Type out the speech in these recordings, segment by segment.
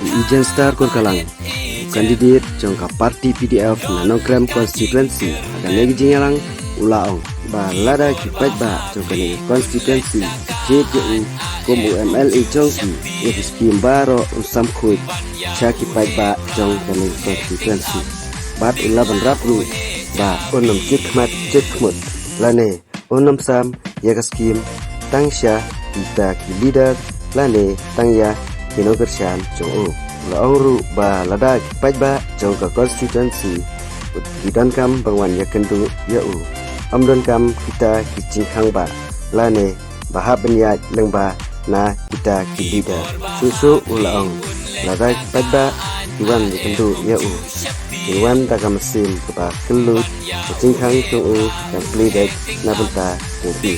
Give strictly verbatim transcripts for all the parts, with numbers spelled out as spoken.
Ijen Star Kurkalang, u candidate jong ka party P D F na Nongkrem constituency, ha kane ka jingïalang u la ong ba lada ki paidbah jong kane ka constituency jied ïa u kum u M L A jong ki, ïa ki skim baroh un sam khuid sha ki paidbah jong kane ka constituency. Bad u la bynrap ruh ba un ym jied khmat jied khmut lane un ym sam ïa ka skim tang sha kita ki leader lane tang ïa ki nongkyrshan jong u. U la ong ruh ba lada ki paidbah jong ka constituency ki donkam ban wan ïakynduh ïa u, ym donkam kita ki jingkhang bah lane ba hap ban ïaid lyngba na kita ki leader. Shuh shuh u la ong, lada ki paidbah ki wan ïakynduh ïa u, kin wan da ka mynsiem kaba kylluid, ka jingkhang jong u kan plie beit na bynta jong ki.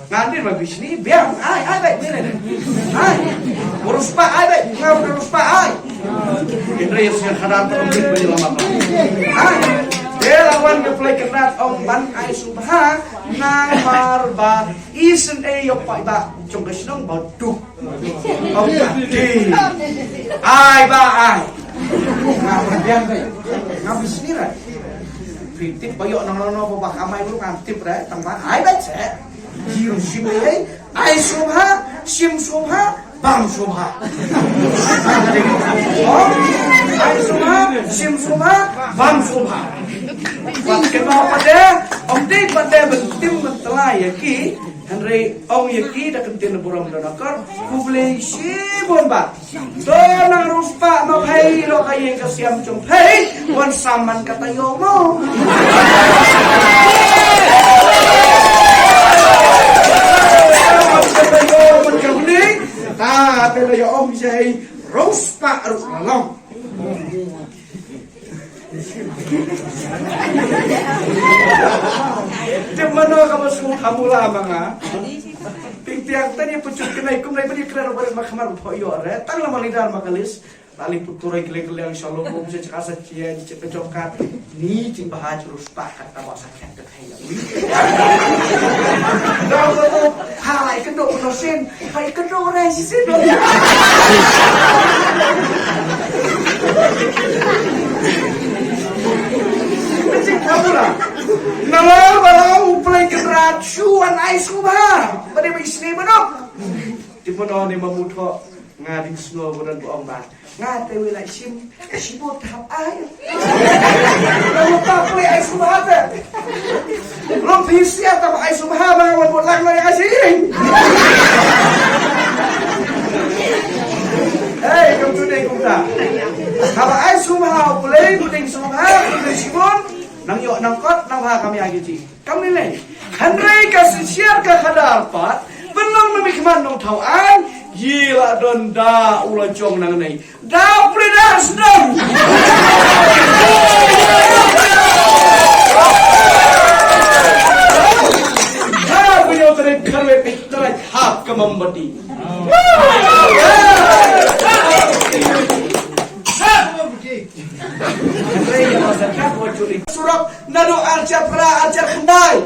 Ngan dei ba bishni biang, ai, ai, bai, ni, ni, ni. Ai. Urus pa, ai, bai, ngam urus pa, ai. Indra yang sudah sadar, tak mungkin bagi lama. Ai. Dia lawan ke play kenat ong ban ai subha, namar ba isen e yok pa ba, jong ka shnong ba duk. Ong ka ti. Ai ba, ai. Ngam biang, bai. Ngam bishni, rai. Phi tip ba ïoh nang nang nang ba ka mai ruh ngam tip re, tang ba ai ba che. Ji ruh shim re, ai sum ha, shim sum ha, bam sum ha. Oh, ai sum ha, shim sum ha, bam sum ha. Wat ke ba pa de, ong de pa de ben tim ben tla ïa ki, hynrei ong ïa ki da ken tin burom da nakar, khublei shibun ba. To nang ruh spah ma phi, lo ka ïing ka siam jong phi, wan sam man kata ïoh mo. Kata ïoh man ka huni, ta te la ïoh ong jai, ruh spah ruh la long. Tip mano kaba sngewthuh mula ma nga. Pyntiang tani pynjut kynai kumnai bani kren bani ma khamar pho ïoh re. Tang la ma leader ma ka list. Lali puturai kle kle ang shalom bum se chaka sa chia ni chaka jongkat. Ni jing bahaj ruh spah kat kaba sa khet kat hai ya. Dau to to. Ha lai kendo uno sin. Hai kendo rai si sin. Cik kabura. Nala bala u play krat shu an ai sngewbha. Bade ba isni manok. Tipo no ne mamu tho. Nga ding sngew buran bu ong ba. Nga te wi la shim. Shim bu thap ai. Nga mu ta play ai sngewbha te. Long phi sia ta ai sngewbha ba nga wan bu lang na ai sing. Hey, come to dei kumta. Haba ai sngewbha, u play bu ding sngewbha, bu ding shibun, nang ïoh nang kot, nang ha kam ïa ki ji. Kam ni lei. Hynrei ka sinshiar ka khadar pat, pynlong na mi khmat nongthaw aiñ, yi la don da u la jong nangne. Da u play da sdang. Ha, bu ïoh tare kharwe pik tare hap ka mombati. Surok naduh archa phra archa khyndai.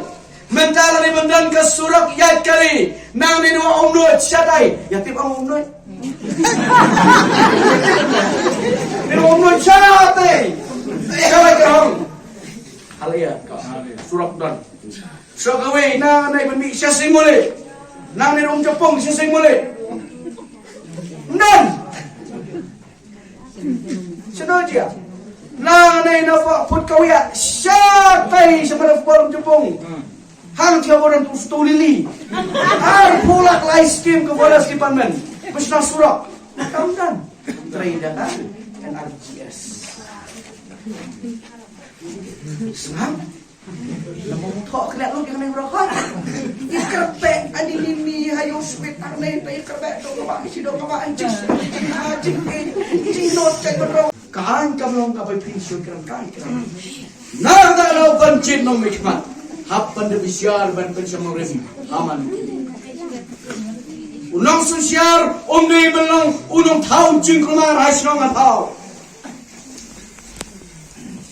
Mynta la dei ban don ka surok ïaid kari. Nang ne wa umnoi shatai. Ya tip ong umnoi. Ne wa umnoi shatai. Shatai ka hong. Halia ka surok don. Surok kawei nang ne ban mih sha Singmuli. Nang ne um Japung sha Singmuli. Nan. Shano jia? Nang nei na pha phut kawia shatai sha mana football Japung. Hang jia boran tu stu lili. Ar pulak lai skim ke forest department. Bishna surok. Kam dan. Trei da kan. N R G S. Sngam. Lama mu thok kena lu kena rokok. Iker pe ani nini hayo sweet arne ta iker pe dong ba si dong ba anjing anjing anjing not cai berok. Kan kam long ka pai pin shu kena kan kena. Na kata ka daw ban jied nongmihkhmat, hap ban da bishar ban pynshong nongrim ha man. U nongsynshar um dei ban long u nongthaw jingkulmar ha shnong ha thaw.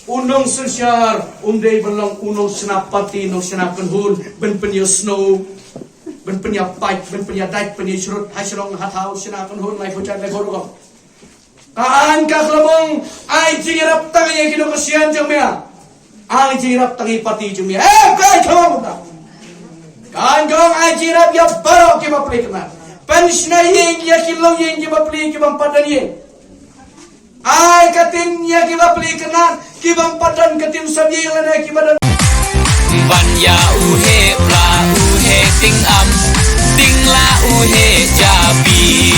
U nongsynshar um dei ban long u nongshna party, nongshna kynhun ban pynïasnoh, ban pynïapait, ban pynïadait, pynïashrut ha shnong ha thaw, shna kynhun lai pyrshah lai pyrshah. Ka aiñ ka khlem ong ai jingïarap tang ïa ki nongkyrshan jong me. Ai jingïarap tang ïa party jong me. Eh, ka aiñ ka ong ta. Ka aiñ ka ong ai jingïarap ïa baroh ki bapli kynad. Pynshna ïing ïa ki longïing ki bapli ki bym pat don ïing. Ai ka tin ïa ki bapli kynad ki bym pat don ka tin samïing lane ki ba don. Ban ïa u heh pla u heh ting am, ting la u heh jabi.